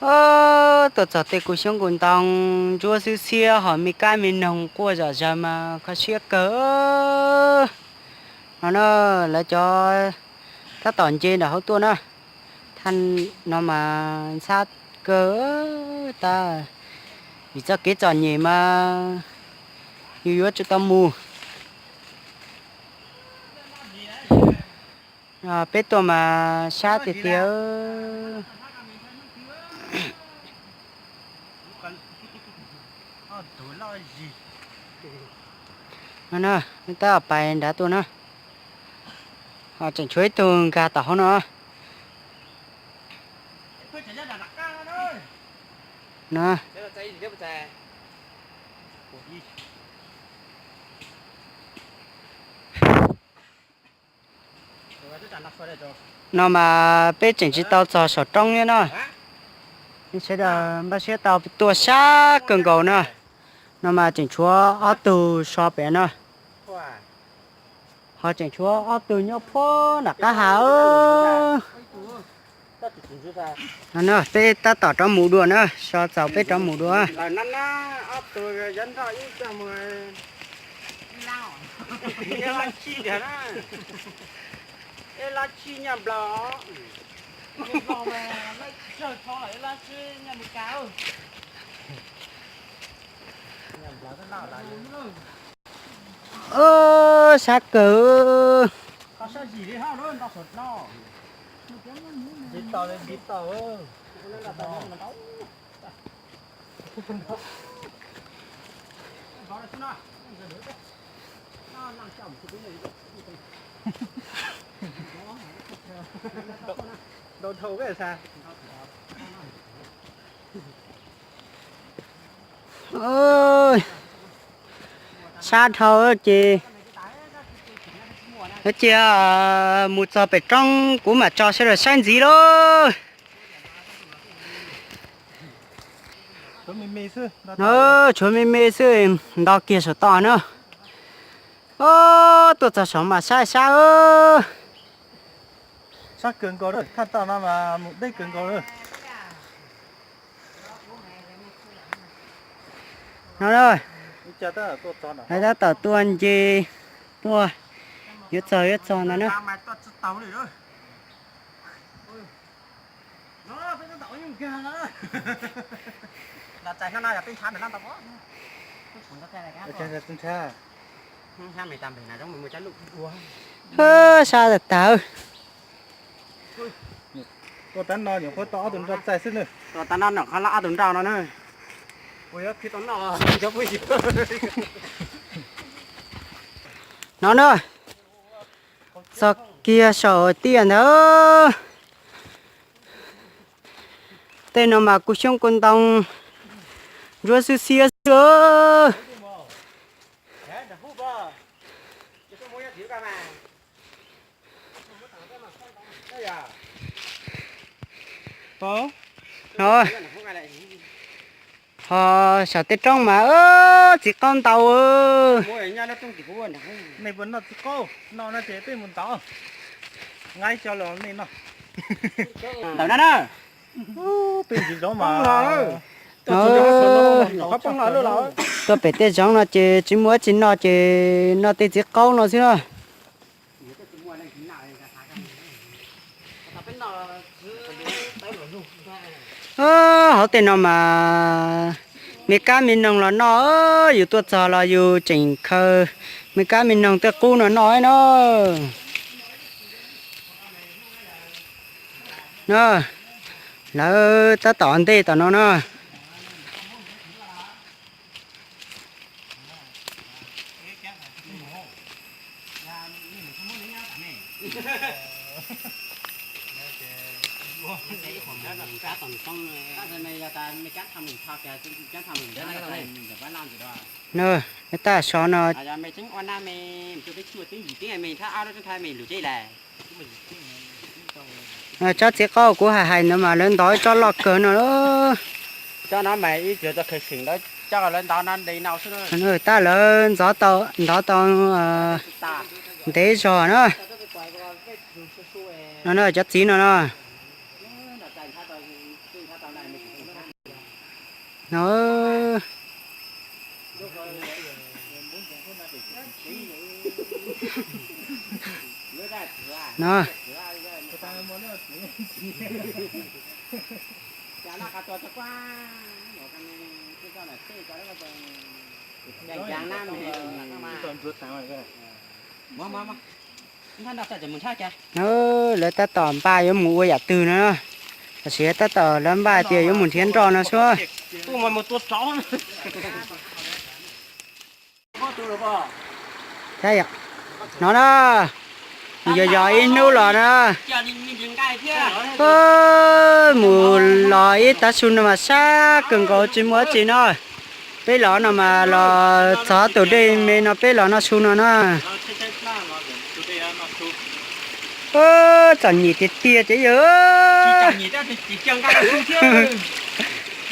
Tuaj txog tej kua xyoob kua ntoo ntsuab xwb xiab ho me kab me noog quaj zom zaws mas kho siab kawg. No na, lawv cov tab tom nce nram hauv tuaj na. Thaj no mas ntxhab kawg tab, vim txoj kev txom nyem mas yus yuav tsum tau mus. Peb tuaj mas sab tiag tiag. No na, tab pais nrad tuaj na. Ho tseem tshuav ib tug nkag tom hauv no. No. No mas peb tseem tsis tau txog saum roob thiab no. Sawv daws npaj siab tau tuaj sab kawg nkaus na. No mas tseem tshuav ob tug so pem no. Ho tseem tshuav ob tug nyob puag nram qab hav. No peb tab tom rov mus dua na, so txaus peb rov mus dua. Sab kawg. Sab dhau ces, cia mus txog pem roob kuv mam tso sawv daws saib ntxiv lauj. Tshuav me me xwb, nto kiag saum toj na. Tuaj txog saum mas sab sab. Sab kawg nkaus, thaj toj no mas mus deb kawg nkaus. No, tab tom tuaj nce tuaj, yuav txog yuav txog ntawd na. Sab tag tag. Tua tab no nyuam qhuav tau ob tug nroj txaij xwb na. Tua tab no nyuam qhuav lab ob tug nroj no na. No na, txog kiag saum tiaj ntawd. Tej no mas kua xyoob kua ntoo ntsuab xwb xiab xwb. Ho saum tej roob mas txiv qaub ntau. Nej puas noj txiv qaub? Noj no ces peb mus ntov. Nqa ib co los nej noj. Ntawm no na. Peb ntsis zoov mas. Tuaj pem tej zoov no ces tsis muaj dab tsi noj ces noj tej txiv qaub no xwb na. Hauv tej no mas me kab me noog los noj, yus tuaj txog los yus tseem khaws me kab me noog tej qub no noj na. Na, lawv tab tom ntej tom no na. Na, tab so no. Tsob txiv qaub kuv hais hais ntawd mas lawv ntov ib tsob loj kawg no. Tab lawv ntov tau, ntov tau ntev zog na. No cov txiv no no. No. No. No, lawv tab tom npaj yuav mus ua yam twg no. Tam sim tab tom lawv npaj tias yuav mus nrhiav nroj no xwb. No na, yog yog ib hnub los na. Mus los ib tav su no mas sab kawg nkaus tsis muaj dab tsi no. Peb los no mas los txog tus dej me no peb los noj su no na. Txom nyem tiag tiag ces yog.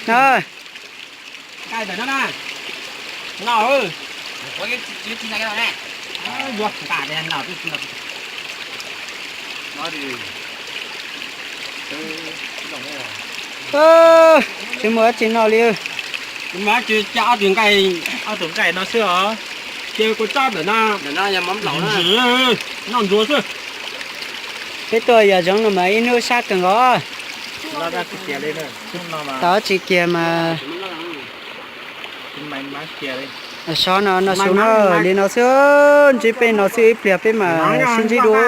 No. Tsis muaj dab tsi noj li. Ob tug nqaij, ob tug nqaij no xwb os. Cia kuv tsob ntawm no, noj ntsuav xwb. Peb tuaj yog zoov no mas ib hnub sab kawg nkaus. Tau tsis kiag mas sov no noj su no li no xwb, ntsib peb no xwb ib pliag peb mam sib ntsib dua.